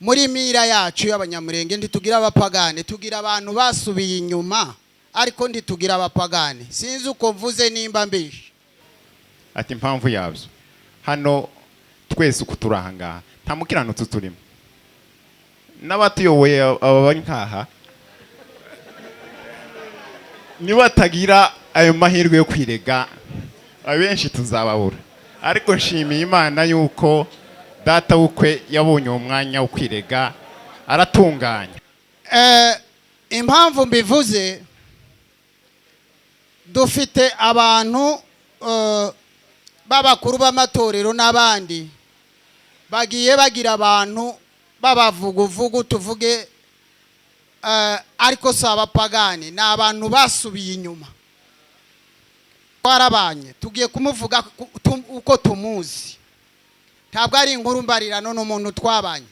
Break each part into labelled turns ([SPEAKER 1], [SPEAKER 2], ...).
[SPEAKER 1] Muri mira yacu y'Abanyamurenge ntitugira abapagane, tugira abantu basubiye inyuma, ariko ntitugira abapagane. Sinzi uko mvuze nimba mbishe.
[SPEAKER 2] Ati impamvu yabyo, hano twese uko turi aha ngaha nta mukiranutsi turimo, n'abatuyoboye aba bari nkaha nibatagira ayo mahirwe yo kwirega, abenshi tuzababura. Ariko nshimiye Imana yuko data wukwe yabonye uwo mwanya wo kwirega, aratunganya.
[SPEAKER 1] Impamvu mbivuze, dufite abantu b'abakuru b'amatorero n'abandi bagiye bagira abantu b'abavuguvugu tuvuge, ariko si abapagani, ni abantu basubiye inyuma. Twarabanye, tugiye kumuvuga uko tumuzi, ntabwo ari inkuru mbarirano, ni umuntu twabanye.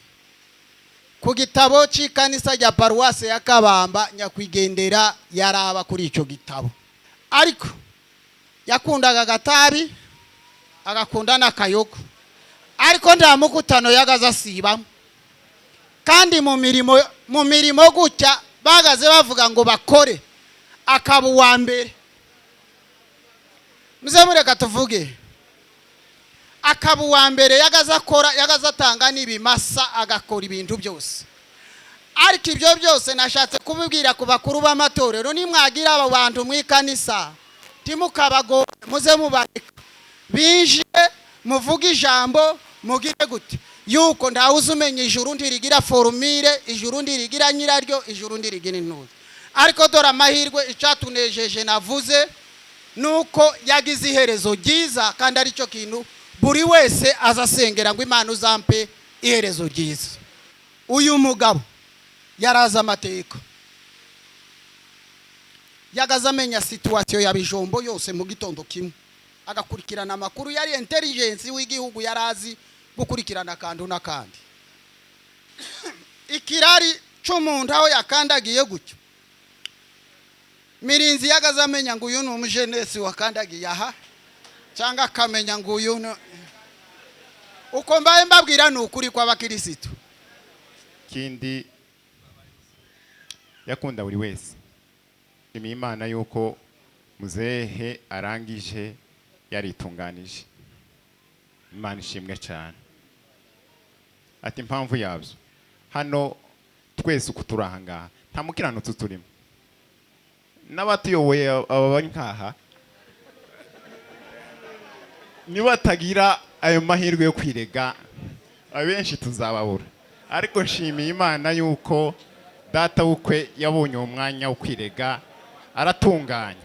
[SPEAKER 1] Ku gitabo cy'ikanisa rya paruwase ya Kabamba, nyakwigendera yaraba kuri icyo gitabo, ariko yakundaga agatabi, agakunda n'akayoga, ariko nta mukutano yagaze asibamo. Kandi mu mirimo gutya bagaze bavuga ngo bakore, akaba uwa mbere. Muze mureka tuvuge, akaba uwa mbere. Yagaze akora, yagaze atanga n'ibimasa, agakora ibintu byose. Ariko ibyo byose nashatse kubibwira ku bakuru b'amatorero: nimwagira abo bantu mu ikanisa, ntimukabagore, muze mubareka binjire, muvuge ijambo, mugire gute, yuko ntawe uzi umenya ijuru ntirigira formule, ijuru ntirigira nyiraryo, ijuru ntirigira intuzi. Ariko dore amahirwe, icyatunejeje navuze nuko yagize iherezo ryiza, kandi aricyo kintu buri wese aza asengera ngo Imana uzampe iherezo ryiza. Uyu mugabo yarazi amateka, yagaze amenya situation ya Bijombo yose mu gitondo kimwe, agakurikirana amakuru. Yari intelligence w'igihugu, yarazi gukurikirana akantu n'akandi. Ikirari cy'umuntu aho yakandagiye gutyo, Mirinzi yagaze amenya ngo uyu ni umujenesi wakandagiye aha, cyangwa akamenya ngo uyu ni uko. Mbaye mbabwira ni ukuri kw'abakirisitu.
[SPEAKER 2] Ikindi, yakunda buri wese. Nshimiye Imana yuko muzehe arangije yaritunganije. Imana ishimwe cyane. Ati impamvu yabyo, hano twese uko turi aha ngaha nta mukiranutsi turimo, n'abatuyoboye aba bari nkaha nibatagira ayo mahirwe yo kwirega, abenshi tuzababura. Ariko nshimiye Imana yuko data wukwe yabonye uwo mwanya wo kwirega, aratunganya.